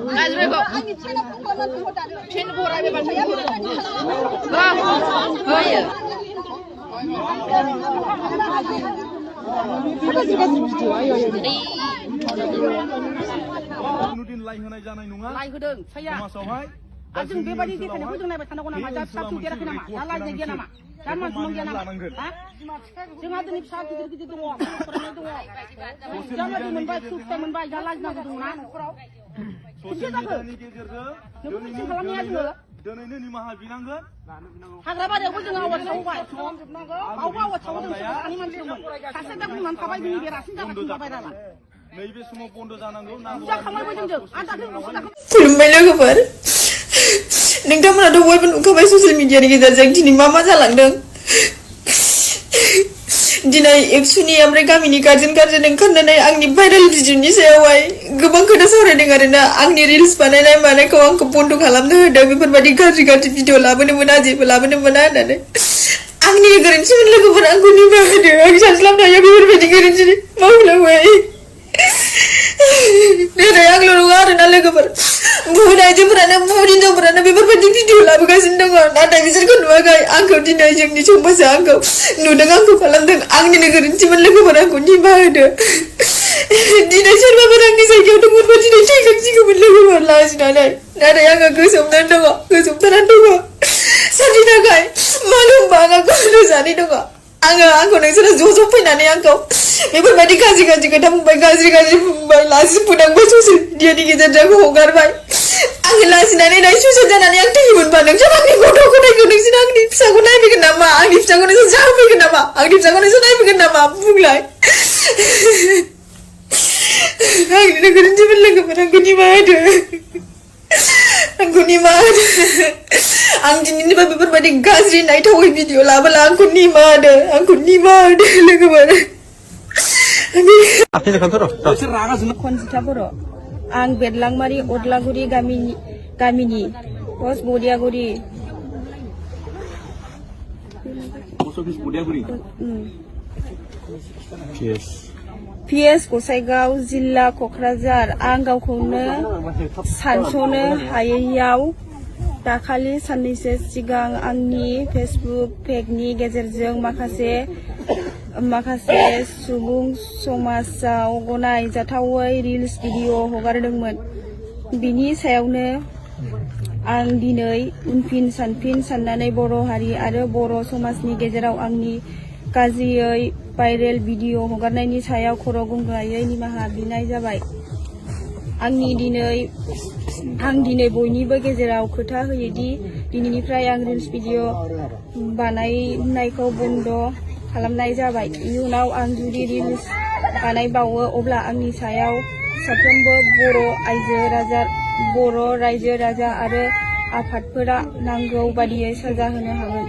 गाज्रि kok. Fin borai be bal fin borai. Nudin लाइ होनाय जानाय नङा लाइ होदों साया समाजावहाय जों बेबायदि देखायनायखौ जों नायबाय थानांगौ नामा दा फिसा देराखै नामा दा लाइ गैया नामा दा मानसि गैया नामा जोंहा दिनै फिसा गिदिर गिदिर दङ फरायनाय दङ जामादि मोनबाय फिथाइ मोनबाय दा लाजिनांगौ दंना न'खराव ससियेल मिडियानि गेजेरजों नोंखौ खालामनाया जोङो दिनैनो निमाहा बिनांगोन हाग्रा बारियावबो जों आवाज सावबाय आवबो आवाज सावो जों सानि मानसिमोन सासे दा बुंनानै थाबाय दिनै बेरासिन जाबाय रायलाला नैबे समाव बन्द जानांगौ नांगौ जाखांबायबो जोंजों आं दाख्लै खुलुमबाय लोगोफोर नोंथांमोनाथ' बयबो नुखाबाय ससियेल मिडियानि गेजेरजों दिनै मा जालांदों दिनै एबसुनि ओमफ्राय गामिनि गार्जेन ओंखारनानै आंनि भाइरेल भिडिअनि सायावहाय गोबां खोथा सावरायदों आरोना आंनि रिल्स बानायनाय मानायखौ आंखौ बन्द खालामनो होदों बेफोरबायदि गाज्रि भिडिअ लाबोनो मोना जेबो लाबोनो मोना होननानै आंनि गोरोन्थिमोन लोगोफोर आंखौ निमाहा होदो आं सानस्लाबनो हाया बेफोरबायदि गोरोन्थि मावलांबाय दिनै आंल' नङा आरोना लोगोफोर बुहुत आइजोफोरानो बुहुत हिनजावफोरानो बेफोरबायदि भिडिअ लाबोगासिनो दङ नाथाय बिसोरखौ नुवाखै आंखौ दिनै जोंनि समाजा आंखौ नुदों आंखौ खालामदों आंनिनो गोरोन्थिमोन लोगोफोर आंखौ निमाहा होदो दिनै सोरबाफोर आंनि जायगायाव दंमोनबा दिनै थैखांसिगौमोन लोगोफोर लाजिनानै नाथाय आङो गोसोमनानै दङ गोसोमथानानै दङ सोरनि थाखाय मानो होनबा आंहा जानाय दङ आंखौ नोंसोरो ज' फैनानै आंखौ बेफोरबायदि गाज्रि खोथा बुंबाय गाज्रि बुंबाय लाजि फोनांबाय ससियेल मिडियानि गेजेरजों हगारबाय आङो लाजिनानै दायो सुइसाइड जानानै आं थैयोमोनबा नोंसोर आंनि गथ' गथायखौ नोंसोर आंनि फिसाखौ नायफैगोन नामा आंनि फिसाखौ नोंसोर जाहोफैगोन नामा आंनि फिसाखौ नोंसोर नायफैगोन नामा बुंलाय आंनिनो गोरोन्थिमोन लोगोफोर आंखौ निमाहा होदो आंखौ निमाहा होदो आं दिनैनिफ्राय बेफोरबायदि गाज्रि नायथावै भिडिअ लाबोला आंखौ निमाहा होदो लोगोफोर खनजिथा बर' आं बेरलांमारि अदलागुरि गामिनि पस्ट बदियागुरि PS गसाइगाव जिल्ला क'क्राझार आं गावखौनो सानस'नो हायैयाव दाखालि साननैसो सिगां आंनि फेसबुक पेजनि गेजेरजों माखासे सुबुं समाजाव गनायजाथावै रिल्स भिडिअ हगारदोंमोन बिनि सायावनो आं दिनै उनफिन सानफिन साननानै बर' हारि आरो बर' समाजनि गेजेराव आंनि गाज्रियै भाइरेल भिडिअ हगारनायनि सायाव खर' गंग्लायै निमाहा बिनाय जाबाय आं दिनै बयनिबो गेजेराव खोथा होयोदि दिनैनिफ्राय आं रिल्स भिडिअ बानायनायखौ बन्द खालामनाय जाबाय इयुनाव आं जुदि रिल्स बानायबावो अब्ला आंनि सायाव साफ्रोमबो बर' रायजो राजा आरो आफादफोरा नांगौ बादियै साजा होनो हागोन